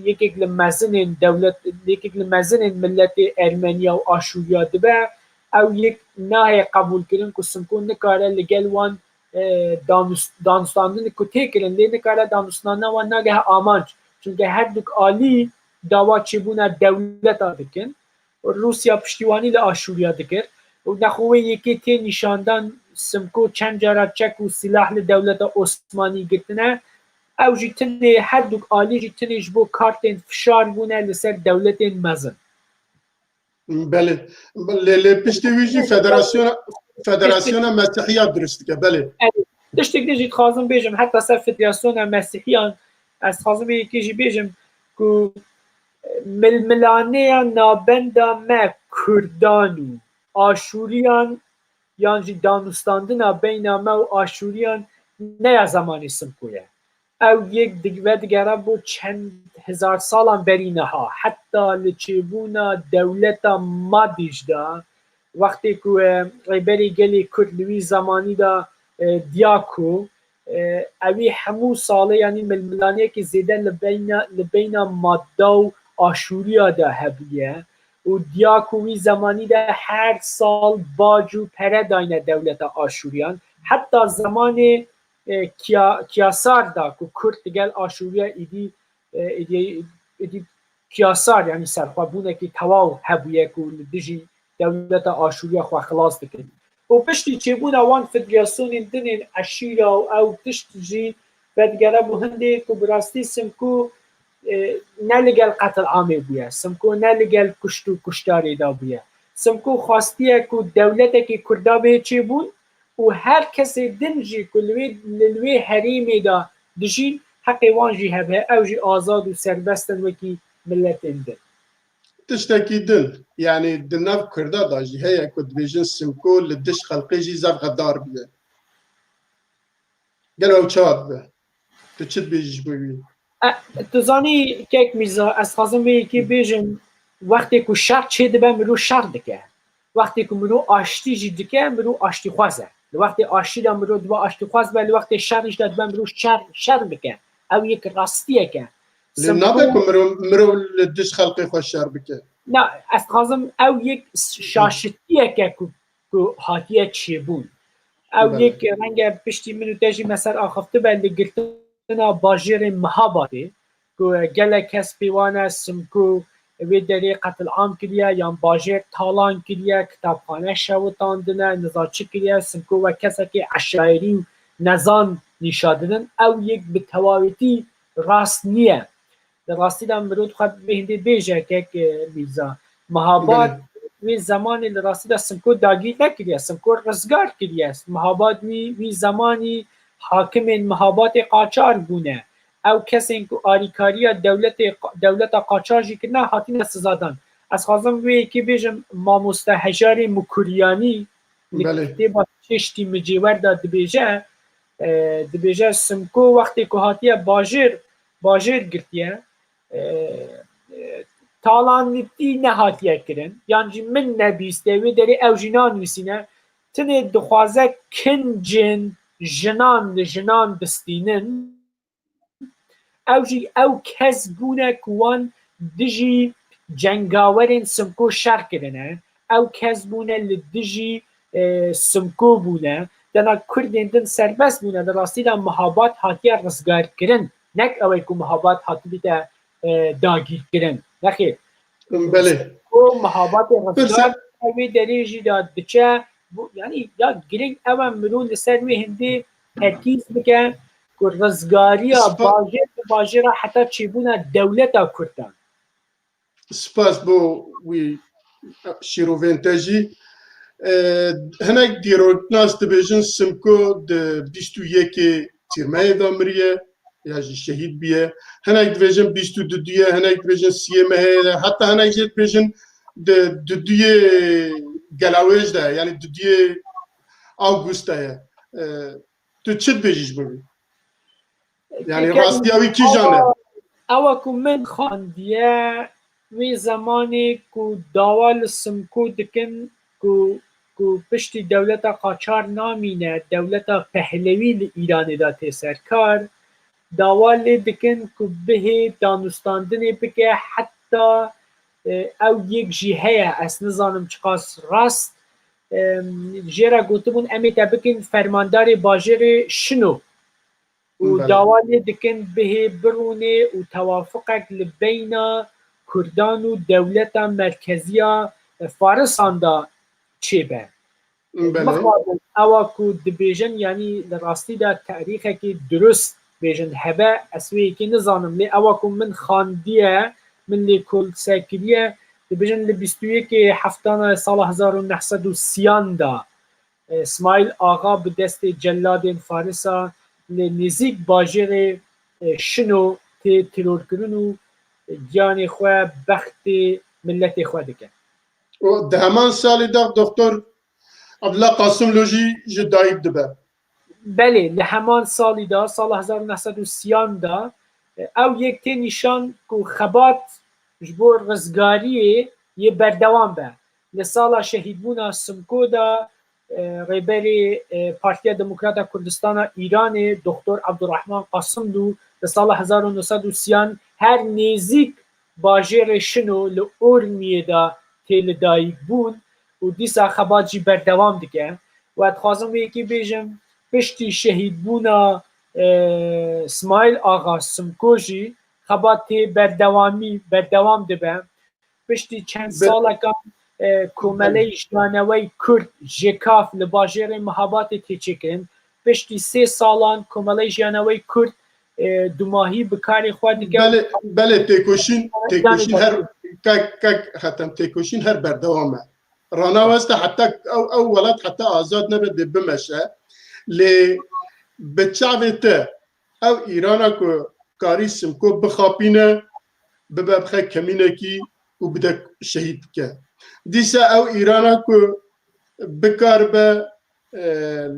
yekek li mezinên dewlet, yekek li mezinên miletê Ermeniya û Aşûriya dibe. Ew yek nahê qebûlkirin ku Simko nikare li gel wan, e, danûs-, danûstandin ku tê kirin, lê nikare danûstandina wan nagehe amanc. Çunke her duk alî dawa çêbûna dewleta dikin. Rûsya piştîwanî li Aşûriya dikir û nexwe wê yekê tê nîşandan Simko çend cara çek û sîlah li dewleta Osmanî girtine. Ew jî tinê, her duk alî jî tinê ji bo kartên fişar bûne li ser dewletên mezin. Belê. Lê, lê piştî wî jî federasyona, federasyona Mesîhiya dirust dike. Belê. Tiştek din jî dixwazim bêjim, heta ser federasyona Mesîhiyan, ez dixwazim yekê jî bêjim ku milmilaneya nabenda me Kurdan û Aşûriyan yan jî danûstandina beyna me û Aşûriyan ne ya zemanê Simko ye. Ew yek dig-, vedigere bo çend hezar salan berî niha. Heta li çêbûna dewleta Madî jî de, wextê ku, e, Rêberê Gelê Kurd li wî zemanî de, e, diya ku, e, ewî hemû salê, yanî milmilaniyekî zêde li beyna, li beyna Madda û Aşûriya de hebûye û diya ku wî zemanî de her sal bac û pere dayne dewleta Aşûriyan. Heta zemanê, e, Kiya-, Kiyasar da ku Kurd digel Aşûriya êdî, e, êdî, êdî Kiyasar, yanî serxwebûnekî tewaw hebûye ku li dijî dewleta Aşûriya xwe xilas dikin. Û piştî çêbûna wan federasyonên din ên eşîra û ew tişt jî vedigere bo hindê ku bi rastî Simko, e, ne li gel qetil amê bûye, Simko ne li gel kuşt û kuştarê de bûye. Simko xwestiye ku dewletekî Kurda bê çêbûn û her kesê din jî ku li wê, li, li wê herêmê de dijîn, heqê wan jî hebe, ew jî azad û serbest in wekî miletên din. Tiştekî din, yanî di nav Kurda de jî heye ku dibêjin Simko li dij xelqê jî zaf xedar bûye. Gelo ew çawa dibe? Tu çi dibêjî ji bo wî? E, tu zanî kek Mîrza, ez dixwazim vê yekê bêjim, wextê ku şer çêdibe, mirov şer dike. Wextê ku mirov aştî jî dike, mirov aştîxwaz e. Li wextê aştî de mirov dibe aştîxwaz be, li wextê şerî jî de dibe mirov şer, şer bike. Ew yek rastiyek e. Lê nabe ku mirov, mirov li dij xelqê xwe şer bike. Na, ez dixwazim ew yek şaşitiyek e ku, ku hatiye çêbûn. Ew yek renge piştî min û te jî me ser axiftibe li girtina bajêrê Mihabatê, ku gelek kes pê wan e Simko wê derê qetilam kiriye yan bajêr talan kiriye, kitapxane şewitandine, niza çi kiriye, Simko wek kesekê eşayerî û nezan nîşa didin. Ew yek bi tewawetî rast niye. Di rastî de mirov dixwe vê hindê bêje kek, e, Mîrza. Mihabat wê zemanê li rastî de Simko dagîr nekiriye, Simko rizgar kiriye. Mihabat wî, wî zemanî hakimên Mihabatê qaçar bûne. Ew kesên ku arîkariya dewletê, dewleta qaçar jî kirine, hatine sizadan. Ez xwazim vê yekê bêjim, mamoste Hejarê Mukuryanî li kitêba Çeştî Micêwer de dibêje, e, dibêje Simko wextê ku hatiye bajêr, bajêr girtiye, e, e, talanîtî nehatiye kirin, yan jî min nebîstiye, wê derê ew jî nanivîsîne, tinê dixwaze kincên jinan li jinan bistînin, ew jî ew kes bûne ku wan dijî cengawerên Simko şer kirine, ew kes bûne li dijî, e, Simko bûne, dena Kurdên din serbest bûne, di rastî de Mihabat hatiye rizgarkirin, nek ew ê ku Mihabat hatibîte, e, dagîrkirin. Nexêr. Belê. Ku Mihabatê rizgar, wê derê jî de diçe, bu, yanî ya girêng ew e mirov li ser wê hindê terkîz bike ku rizgariya bajêr bi bajêra heta çêbûna dewleta Kurdan. Spas bo wî şîrovên te jî. E, hinek dîroknas dibêjin Simko di bîst û yekê Tîrmehê de miriye ya jî şehîd bûye. Hinek dibêjin bîst û duduyê, hinek dibêjin siyê mehê de, heta hinek jî dibêjin di duduyê Gelawêj de, yanî duduyê Awgust de ye. E, tu çi dibêjî ji bo wî? Yanî rastiya wî kîjan e? Ewa ku min xandiye, wê zemanê ku dawa li Simko dikin ku, ku piştî dewleta Qaçar namîne, dewleta Pehlewî li Îranê de tê ser kar, dawa lê dikin ku bihê danûstandinê bike, heta, e, ew yek jî heye, ez nizanim çiqas rast, e, jê re gotibûn, em ê te bikin fermandarê bajêrê Şino. Û Belê. dawa lê dikin bihê birûnê û tewafuqek li beyna Kurdan û dewleta merkeziya Farisan de çêbe. Belê. Mixabin ewa ku dibêjin, yanî li rastî de tarîxekî dirust bêjin hebe, ez wê yekê nizanim, lê ewa ku min xandiye, min lê kolse kiriye, dibêjin li bîst û yekê heftana sala hezar û neh sed û sîyan de, e, Smaîl Axa bi destê celadên Farisa li nêzîk bajêrê, e, Şino tê terorkirin û giyanê xwe, bextê miletê xwe dike. Û di heman salî de Doktor Abdullah Qasimlu jî ji dayik dibe. Belê, li heman salî de, sala hezar û neh sed û sîyan de, e, ew yek tê nîşan ku xebat ji bo rizgariyê yê berdewam be. Li sala şehîdbûna Simko de, e, rêberê, e, Partiya Demokrata Kurdistana Îranê, Doktor Abdurrahman Qasimlu, li sala hezar û neh sed û sîyan her nêzîk bajêrê Şino li Ormiyê de tê li dayik bûn û dîsa xebat jî berdewam dike. Û ez dixwazim wê yekê bêjim, piştî şehîdbûna, e, Smaîl Axa Simko jî xebat tê berdewamî, berdewam dibe. Piştî çend Be- salekan, e, komeleyê jiyaneweyê Kurd, JEKAF, li bajêrê Mihabatê tê çêkirin. Piştî sê salan komeleyê jiyaneweyê Kurd, e, dumahî bi karê xwe dike. Belê, belê, têkoşîn, têkoşîn her, kek, kek Hetem, têkoşîn her berdewam e. Rana weste heta ew, ew welat heta azad nebe dê bimeşe. Lê bi çavê te ew Îrana ku karî Simko bixapîne, bibe bixe kemînekî û bide şehîd bike. Dîsa ew Îrana ku bikaribe, e,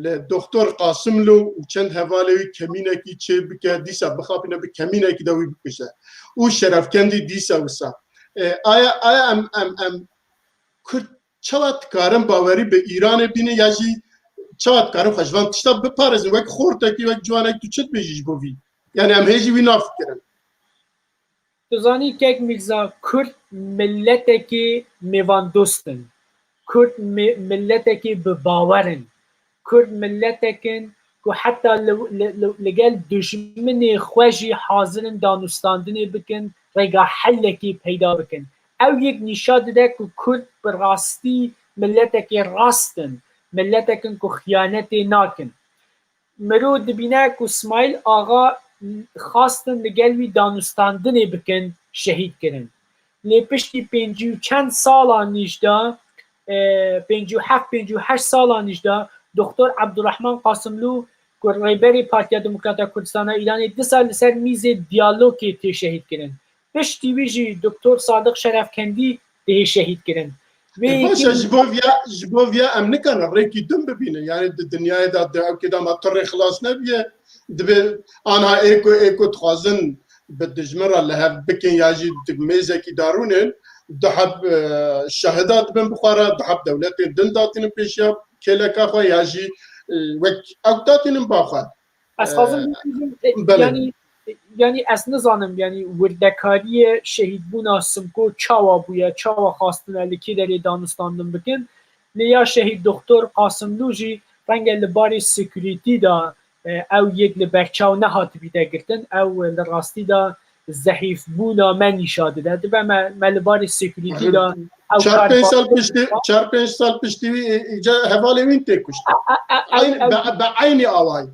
li Doktor Qasimlo û çend hevalê wî kemînekî çê bike, dîsa bixapîne bi kemînekî de wî bikuje. Û şerefkendî dîsa wisa. E, aya, aya em, em, em Kurd çawa dikarin bawerî bi Îranê bînin ya jî çawa dikarin xwe ji van tişta biparêzin? Wek xortekî, wek ciwanek tu çi dibêjî ji bo vî? Yani em hê jî wî nafikirin. Tu zanî kek Mîrza, Kurd miletekî mêvandost in. Kurd mi-, miletekî bi bawer in. Kurd miletek in ku heta li, li, li, li gel dijminê xwe jî hazir in danûstandinê bikin, rêga helekê peyda bikin. Ew yek nîşa dide ku Kurd bi rastî miletekê rast in, miletek in ku xiyanetê nakin. Mirov dibîne ku Smaîl Axa xwestin li gel wî danûstandinê bikin, şehîd kirin. Lê piştî pêncî û çend sala nîjda, e, pêncî û heft, pêncî û heşt sala nîjda, Doktor Abdurrahman Qasimlu ku rêberê Partiya Demokrata Kurdistana Îranê dîsa li ser mîzê diyalogê tê şehîd kirin. Piştî wî jî Doktor Sadiq Şerefkendî tê şehîd kirin. Vê E, baş e, yekê ji bo viya, ji bo viya em nikarin rêkî din bibînin. Yani di dinyayê de, di ewkê de ma tu rê xilas nebiye. Dibe anha ê ku, ê ku dixwazin bi dijmin re li hev bikin ya jî di mêzekî darûnên, du heb, e, şehida dibin bi xwe re, du heb dewletên din datînin pêşiya kêleka xwe ya jî, e, wek ew datînin ba xwe. Ez xwazim Ee, bibêjim, e, belê. Yanî, yanî ez nizanim, yanî wirdekariyê şehîdbûna Simko çawa bûye, çawa xwastine li kî derê danûstandin bikin. Lê ya şehîd Doktor Qasimlû jî renge li barê security de, e, ew yek li berçaw nehatibîte girtin. Ew, e, li rastî de zehîfbûna me nîşa dide. Dibe me, me li barê security de ew Çar kar pênc sal piştî, çar pênc sal piştî wî, e, îca hevalê wî tê kuştin. A, a, a, ew, Eyn-, ew, be, be eynî awayî.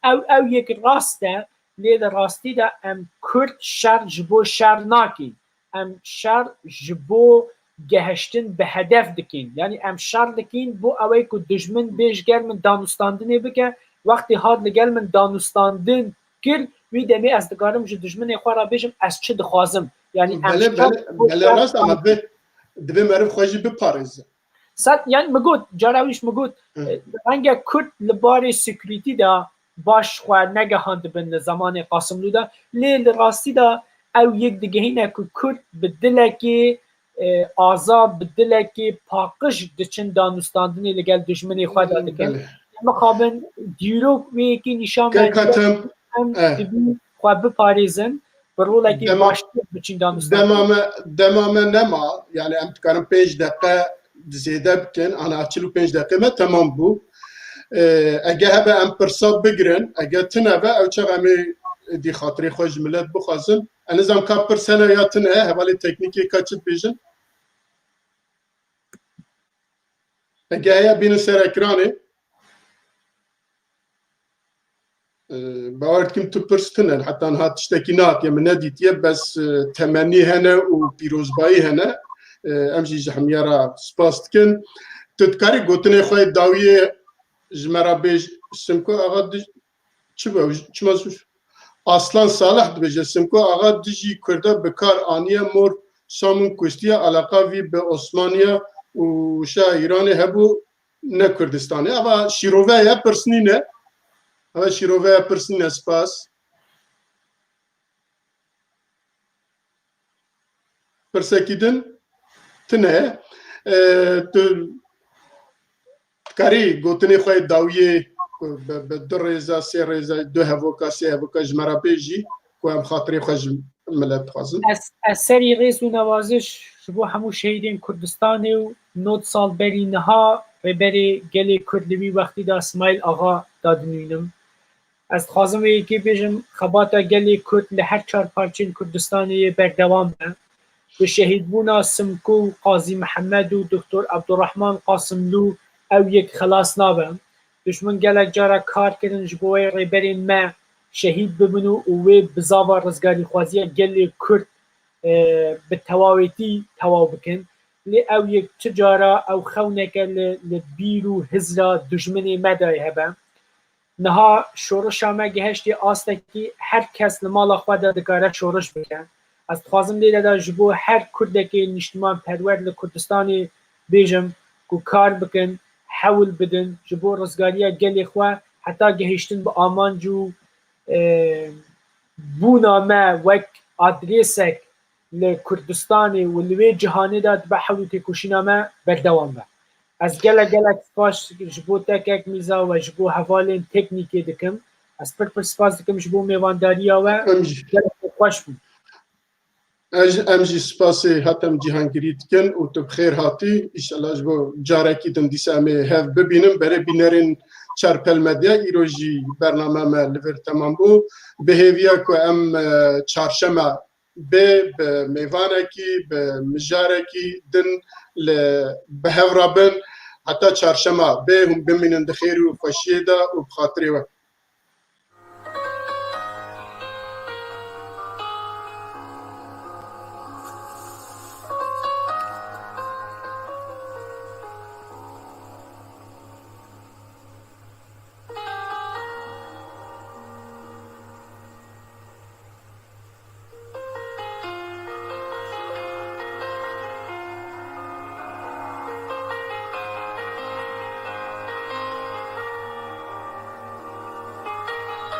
Ew, ew yek rast e, lê li rastî de em Kurd şer ji bo şer nakîn. Em şer ji bo gehiştin bi hedef dikîn. Yanî em şer dikîn bo ew ê ku dijmin bê ji gel min danûstandinê bike, wextê hat li gel min danûstandin kir, wî demê ez dikarim ji dijminê xwe re bêjim ez çi dixwazim. Yanî em Belê, şer belê, ji bo belê şer rast ama nakîn. Divê, divê meriv xwe jî biparêze. Sed, yani mi got, cara wî ji mi got, Hı. e, renge Kurd li barê security de baş xwe negehandibin li zemanê Qasimlû de, lê li rastî de ew yek digehîne ku Kurd bi dilekê, e, aza bi dilekê paqij diçin danûstandinê li gel dijminê xwe de dikin. Belê. Mixabin dîrok wê yekê nîşan Kek bedin. Hatem, em eh. Dibî xwe biparêzin, bi rolekî Dema- baştir biçin danûstandinê. Dema me, dema me nema, yani em dikarin pênc deqe zêde bikin, ana çil û pênc deqe me temam bû. Ee, ege hebe em pirsa bigirin, ege tine be, ew çax em ê dî xatirê xwe ji milet bixwazin. Ez nizam ka pirs hene ya tine, hevalê teknîkê ka çi dibêjin? Ege heye bînin ser ekranê. Ee, bawer dikim tu pirs tune, heta niha tiştekî nehatiye, min nedîtiye, bes, e, temennî hene û pîrozbayî hene. Ee, em jî ji hemiya re spas dikin. Tu dikarî gotinê xwe yê dawiyê ji me re bêj, Simko Axa dij-, çi be, çima zû-, Aslan Salih dibêje, Simko Axa dijî Kurda bi kar aniye mor Samûn Kustiya, alaqa vî bi Osmaniya û Şah Îranê hebû, ne Kurdistanê. Eva şîrove ye, pirs nîne. Eva şîrove ye, pirs nîne, spas. Pirsekî din tine ye. E, tu dikarî gotinê xwe yê dawiyê ku bi, bi du rêza, sê rêza, du hevoka, sê hevoka ji me re bêjî ku em xatirê xwe ji milet dixwazin. Ez, ez serî rêz û newaziş ji bo hemû şehîdên Kurdistanê û nod sal berî niha Rêberê Gelê Kurd li wî wextî de Smaîl Axa dadinînim. Ez dixwazim vê yekê bêjim, xebata gelê Kurd li her çar parçeyên Kurdistanê yê berdewam be. Bi şehîdbûna Simko û Qazî Mihemed û Doktor Ebdurrahman Qasimlû ew yek xelas nabe. Dijmin gelek cara kar kirin ji bo wê rêberên me şehîd bibin û, û wê bizava rizgarîxwaziya gelê Kurd, e, bi tewawêtî tewaw bikin. Lê ew yek çi cara ew xewneke li, li bîr û hizra dijminê me de hebe. Niha şorişa me gihiştê astekî her kes li mala xwe de dikare şoriş bike. Ez dixwazim lê de ji bo her Kurdekê nîştimanperwer li Kurdistanê bêjim ku kar bikin, hewl bidin ji bo rizgariya gelê xwe heta gihiştin bi amanc û, e, bûna me wek adrêsek li Kurdistanê û li wê cihanê de dibe hewl û têkoşîna me berdewam be. Ez gelek gelek spas ji bo te kek Mîza we ji bo hevalên teknîkê dikim. Ez pir pir spas dikim ji bo mêvandariya we. Em jî Gelek xweş bû. Ez, em jî spasê Hatem Cîhangirî dikin û tu bi xêr hatî. Înşallah ji bo carekî din dîsa em ê hev bibînin. Berê bînerên Çarpel Medya, îro jî bername me li vir temam bû. Bi hêviya ku em, e, çarşema bê bi mêvanekî, bi mijarekî din li, bi hev re bin. Heta çarşema bê hûn bimînin di xêr û xweşiyê de û bi xatirê we.